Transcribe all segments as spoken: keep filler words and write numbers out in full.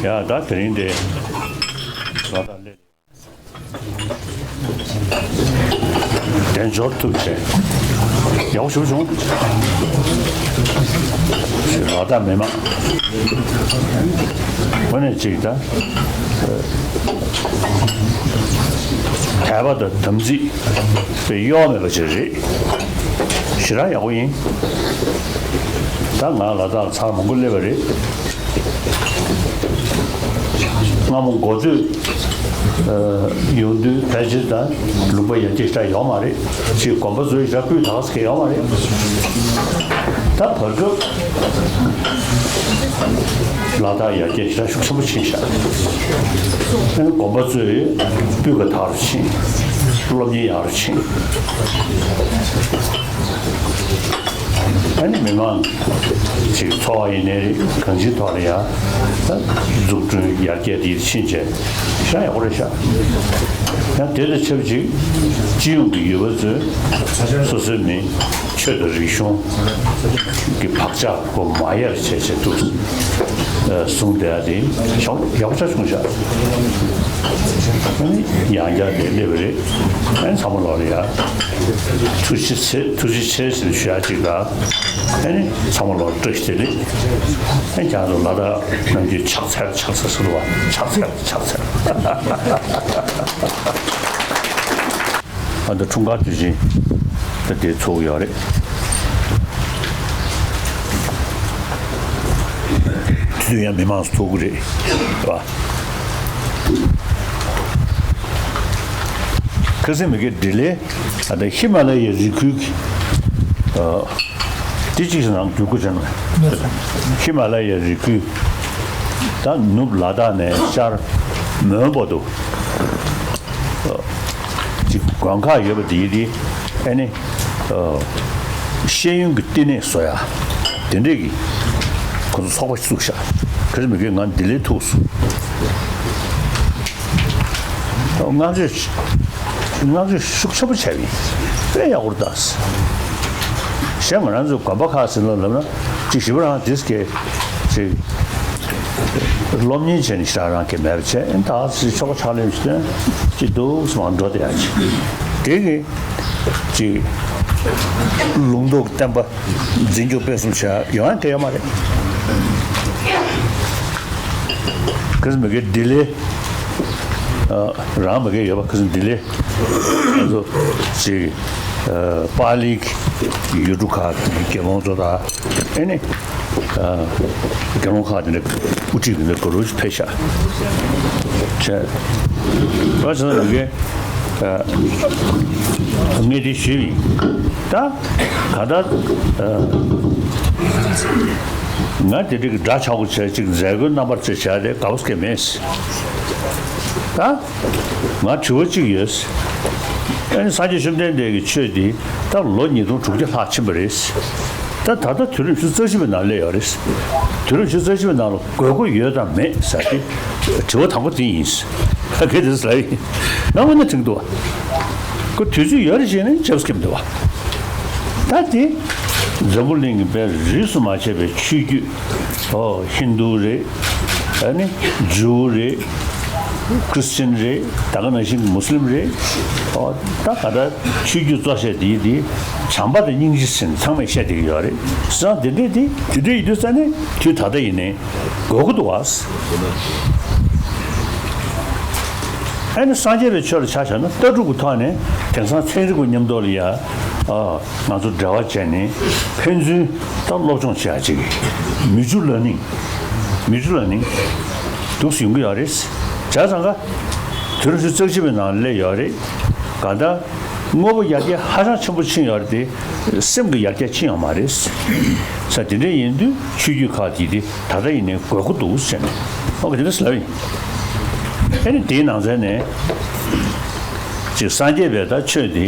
ཡ། ད་དེ་རིང་དེ་ལ་དྭགས་སླེབས། དལ་འབྱོར་ཐུགས་རྗེ་ཆེ། ཡག་པོ་ཞེ་པོ་བྱུང་། ལ་དྭགས་མི་མང་། དངོས་གནས་ཅིག་ད། དད་པ་དང་དམ་ཚིག་དཔེ་གཡོ་བ་མེད་པ་ཅིག་རེད། ཞེ་དྲག་ཡག་པོ་ཡིན། ད་ང་ལ་དྭགས་ཚར་མང་པོ་སླེབས་པ་རེད། སྔ་མོ་འགོ་སྟོད་ཡོང་དུས་ཕལ་ཆེར་ད་ལུང་པ་ཡར་རྒྱས་ཞེ་དྲག་ཡོད་མ་རེད། ཅིག་དགོན་པ་ཚོའི་ཞེ་དྲག་སྤུས་དག་ཟེར་མཁན་ཡོད་མ་རེད། ད་བར་སྐབས་ལ་དྭགས་ཡར་རྒྱས་ཞེ་དྲག་ཤུགས་ཆེན་པོ་ཕྱིན་ཤག་ཨ་ནི་དགོན་པ་ཚོའི་སྤུས་ཀ་དག་རུ་ཕྱིན། སློབ་གཉེར་ཡག་རུ་ཕྱིན། ཨ་ནི་མི་མང་ཅིག་འཚོ་བ་ཡིན་ནའི་རེད། གང་ཅིའི་ཐོག་ལ་ཡང་ད་འཛུགས་སྐྲུན་ཡར་རྒྱས་དེ་ཕྱིན་བྱས་ཤ་ཡག་པོ་རེད་ཤག་ཡང་དེ་དང་ཆབས་ཅིག་སྤྱི་ཡོངས་ཀྱི་ཡུལ་པ་ཚོས་སོ་སོའི་མི་ཆོས་དང་རིག་གཞུང་གི་བག་ཆགས་ཁོ་མ་ཡལ་བྱས་བྱས་འདུག་བཟུང་བསྡད་ཡ་དེ་ཡག་ཡག་པོ་ཆགས་བྱུང་ཤག་ཨ་ནི་ཡང་བསྐྱར་དེ་སླེབས་པ་རེད། ཨ་ནི་ཚང་མ་ལོག་ལ་ཡ། ཐུགས་རྗེ་ཆེ། ཐུགས་རྗེ་ཆེ་ཟེར་ཞུ་ཡ་གཅིག་དང་། ཨ་ནི་ཚང་མ་ལོག་བཀྲ་ཤིས་བདེ་ལེགས། ཨ་ནི་ཁྱེད་རང་ཚོ་ལ་དྭགས་ནམ་རྒྱུན་ཕྱག་འཚལ་ཕྱག་འཚལ་ཟེར་བ། ཕྱག་འཚལ་ཕྱག་འཚལ། ཨ་ད་འཁྲུངས་སྐར་དུས་ཆེན་ད་དེ་ཚོགས་ཡོད་རེད། དེ་དུས་ཡང་མི་མང་ཚོགས་ཀྱི་རེད་བ། ཁ་སང་མི་སྒེར་འབྲི་ལེ། ཨ་ད་ཧི་མ་ལ་ཡའི་རི་ཁུལ་གྱི་ཨ་དེ་གཅིག་ནང་བསྡུས་དགོས་བྱུང་། ཧི་མ་ལ་ཡའི་རི་ཁུལ་ད་ནུབ་ལ་དྭགས་ནས་ཤར་མོན་བར་དུ་ཨ་གཅིག་དགོན་ཁག་ཡོད་པ་དེ་དེ་ཨ་ནི་ཨ་ཤེས་ཡོན་གྱི་བསྟི་གནས་བཟོ་ཡ་དེ་འདྲས་ཀྱི་ཁོ་ཚོ་ཚོགས་པ་བཙུགས་ཤག་ཁ་སང་མི་སྒེར་ང་ལྡི་ལིར་ཐུག་སོང་། བསྔགས་བརྗོད་བསྔགས་བརྗོད་ཤུགས་ཆེན་པོ་བྱས་པ་ཡིན། དཔེ་ཡག་པོ་རེད་ད། གཞན་ང་རང་ཚོ་དགོན་པ་ཁག་ཟིན་ལ་ལབ་ན་ཅིག་ཞིབ་རང་དེས་ཀྱི་ཅིག་སློབ་གཉེར་བྱས་ནས་ཞེ་དྲག་རང་གི་མེད་པ་བྱས། ཨེ་ད་ཅིག་ཆོ་ག་ཕྱག་ལེན་ཞུ་དོན་ཅིག་འདུག་སེ་མར་འགྲོ་བསྡད་ཡ་ཅིག་དེ་གི་ཅིག་ལུང་རྟོགས་བསྟན་པ་འཛིན་སྐྱོང་སྤེལ་གསུམ་བྱ་ཡོང་ཡ་གལ་ཡོད་མ་རེད། ཁ་སང་མི་སྒེར་ལྡི་ལི་ཨ་རང་མི་སྒེར་ཡོད་པ། ཁ་སང་ལྡི་ལི་ང་ཚོ་ཅིག་ཨ་པཱ་ལིའི་ཡུལ་གྲུ་ཁག་གི་དགེ་སློང་ཚོ་དང་། ཨེ་ནི་ཨ་དགེ་སློང་ཁག་དེ་འདྲ་དབུ་ཁྲིད་ཀྱི་འདི་ག་རུ་ཕེབས་ཤག་བྱས། བྱས་ཙང་ལ་ངས་ཨ་ངས་དེ་ཞུས་ཡིན། ད་ག་ད་ཨ་ང་དེ་འདྲ་གི་འདྲ་ཆགས་པོ་བྱས་ཅིག་མཛད་སྒོའི་རྣམ་པར་ཅིག་བྱས་ཏེ་དགའ་པོ་སྐྱེ་མེད། ད་ང་དྲི་བ་གཅིག་ཡོད། ཨ་ནི་སངས་རྒྱས་བཅོམ་ལྡན་འདས་ཀྱི་ཆོས་འདི་ད་ལོ་ཉིས་སྟོང་དྲུག་བརྒྱ་ལྷག་ཕྱིན་པ་རེད། ད་ད་ལྟ་དུས་རབས་ཉི་ཤུ་རྩ་བཞི་པའི་ནང་སླེབས་ཡོད་རེད། དུས་རབས་ཉི་ཤུ་རྩ་བཞི་པའི་ནང་ལ་དགོས་མཁོ་ཡོད་དམ་མེད་ཟེར་ཏེ་དྲི་བ་དང་པོ་དེ་ཡིན། ཨ་གལ་ཏེ་ལབ་ཡིན། ང་དངོས་གནས་དྲན་གྱི་འདུག་བ། ཁོ་དུས་ཚོད་ཡོད་རེད་བྱས་ནས་ཆབས་སྐྱེམས་འདུག་བ། ད་དེ་འཛམ་བུ་གླིང་གི་དཔེ་རིས་སུ་མ་ཆད་པའི་ཆོས་བརྒྱུད། ཨོ་ཧིན་རྡུ་རེད། ཨ་ནི་ཇུའུ་རེད། ཁྲི་སི་ཅན་རེད། ད་ག་ནང་བཞིན་མུ་སི་ལིམ་རེད། ཨོ་ད་ག་ད་ཆོས་བརྒྱུད་གཙོ་ཆེ་དེ་དེ་བྱམས་པ་དང་སྙིང་རྗེ་ཟེར་ནས་ཚང་མས་བཤད་བསྡད་ཀྱི་ཡོད་རེད། བྱས་ཙང་དེ་འདྲས་དེ་དེ་འདྲས་ཡིན་དུས་ཙ་ནས་དུས་ད་ལྟ་ཡིན་ནའི་དགོས་མཁོ་འདུག་བ། ཨ་ནི་སངས་རྒྱས་པའི་ཆོས་ལ་ཆ་བཞག་ན་ལྟ་གྲུབ་ཀྱི་ཐོག་ནས་དེང་སང་ཚན་རིག་པ་མཉམ་དུ་ལ་ཡ་ཨ་ང་ཚོ་འབྲེལ་བ་བྱས་ནས་ཕན་ཚུན་ད་སློབ་སྦྱོང་བྱེད་ཡ་ཅིག་mutual learning། mutual learning་འདུག་སེ་ཡོང་གི་ཡོད་རེད། བྱས་ཙང་ཀ་དུས་རབས་ཉི་ཤུ་རྩ་བཞི་པའི་ནང་སླེབས་ཡོད་རེད། གང་ལྟར་དངོས་པོ་ཡར་རྒྱས་ཧ་ཅང་ཆེན་པོ་ཕྱིན་ཡོད་རེད་དེ། སེམས་ཀྱི་ཡར་རྒྱས་ཕྱིན་ཡོད་མ་རེད། ས་དེ་འདྲ་ཡིན་དུས་ཆོས་བརྒྱུད་ཁག་དེ་དེ་ད་ལྟ་ཡིན་ནའི་དགོས་མཁོ་འདུག་ཟེར་ནས་ཨོ་ག་དེ་འདྲ་ཟེར་ལབ་ཡིན། ཨེ་ནི་དེའི་ནང་ཚན་ནས་ཅིག་སངས་རྒྱས་པའི་ད་ཆོས་དེ་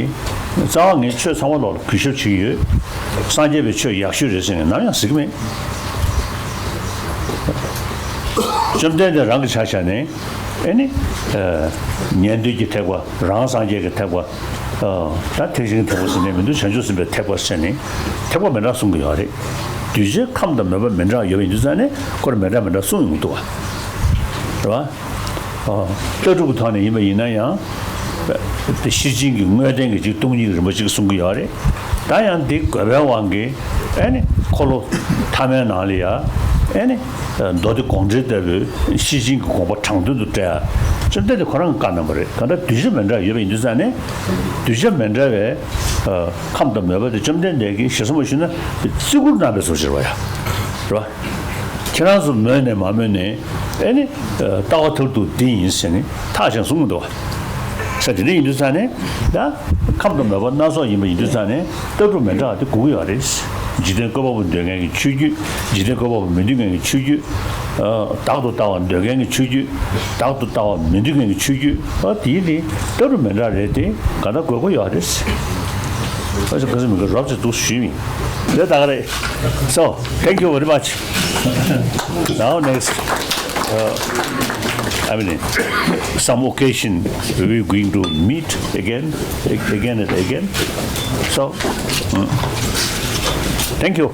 རྩ་བ་ངས་ཆོས་ཚང་མ་ལོག་ལ་གུས་ཞབས་བྱེད་ཀྱི་ཡོད། སངས་རྒྱས་པའི་ཆོས་ཡག་ཤོས་རེད་ཟེར་ནས་ནམ་ཡང་ཟེར་གྱི་མེད། བཅོམ་ལྡན་འདས་རང་གི་ཆ་བཞག་ནས་ཨེ་ནི་ཨ་ཉན་ཐོས་ཀྱི་ཐེག་པ། རང་སངས་རྒྱས་ཀྱི་ཐེག་པ། ཨ་ད་ཐེག་ཆེན་གྱི་ཐེག་པ་ཟེར་ནས་མི་འདུག་བྱང་ཆུབ་སེམས་དཔའི་ཐེག་པ་ཟེར་ནས་ཐེག་པ་མི་འདྲ་གསུང་གི་ཡོད་རེད། གདུལ་བྱའི་ཁམས་དང་མོས་པ་མི་འདྲ་ཡོད་པ་ཡིན་དུས་ཙང་ནས་ཁོ་རང་མི་འདྲ་མི་འདྲ་གསུང་ཡོང་གི་འདུག་བ། རེད་བ། ཨ་ལྟ་གྲུབ་ཀྱི་ཐོག་ནས་ཡིན་པ་ཡིན་ན་ཡང་དེ་ཤེར་ཕྱིན་གྱི་དངོས་བསྟན་གྱི་ཅིག་སྟོང་ཉིད་རིན་པོ་ཆེ་གསུང་གི་ཡོད་རེད། ད་ཡང་འདི་དགོས་པའི་དབང་གིས་ཨེ་ནི་འཁོར་ལོ་ཐ་མའི་ནང་ལ་ཡ་ཨེ་ནི་མདོ་སྡེ་དགོངས་འགྲེལ་ལྟ་བུའི་ཤེར་ཕྱིན་གྱི་དགོངས་པ་དྲང་དོན་དུ་བཀྲལ་བཅོམ་ལྡན་འདས་ཁོ་རང་གིས་བཀའ་གནང་བ་རེད། གང་ལྟར་གདུལ་བྱ་མི་འདྲ་ཡོད་པ་ཡིན་དུས་ཙང་ནས་གདུལ་བྱ་མི་འདྲ་བའི་ཨ་ཁམས་དང་མོས་པ་དེ་བཅོམ་ལྡན་འདས་ཀྱིས་ཞེ་ས་མ་ཞུས་ན་བརྩི་བཀུར་གནང་བའི་བཟོ་ཅིག་རེད་བ་ཡ། རེད་བ། ཁྱེད་རང་ཚོ་མོས་ནས་མ་མོས་ནས་ཨེ་ནི་ལྟ་བ་མཐར་ཐུག་འདི་ཡིན་ཟེར་ནས་ཐག་བཅད་གསུང་གི་འདུག་བ། ས་དེ་འདྲ་ཡིན་དུས་ཙང་ནས་ད་ཁམས་དང་མོས་པ་སྣ་ཚོགས་ཡིན་པ་ཡིན་དུས་ཙང་ནས་ལྟ་གྲུབ་མི་འདྲ་བ་དེ་དགོས་ཀྱི་ཡོད་རེད། འཇིག་རྟེན་བཀོད་པ་པོ་འདོད་མཁན་གྱི་ཆོས་བརྒྱུད། འཇིག་རྟེན་བཀོད་པ་པོ་མི་འདོད་མཁན་གྱི་ཆོས་བརྒྱུད། ཨ་བདག་ཏུ་ལྟ་བ་འདོད་མཁན་གྱི་ཆོས་བརྒྱུད། བདག་ཏུ་ལྟ་བ་མི་འདོད་མཁན་གྱི་ཆོས་བརྒྱུད། ཨ་དེ་ནི་ལྟ་གྲུབ་མི་འདྲ་རེད་དེ་ག་ད་དགོས་མཁོ་ཡོད་རེད། ཨ་ཅག་ག་ཟེར་མི་དགོས་རོབ་ཅིག་འདུག་ཞུས་མིན། དེ་ད་ག་རེད། So, thank you very much. Now next, uh, I mean, some occasion we're going to meet again, again and again. So, mm, thank you.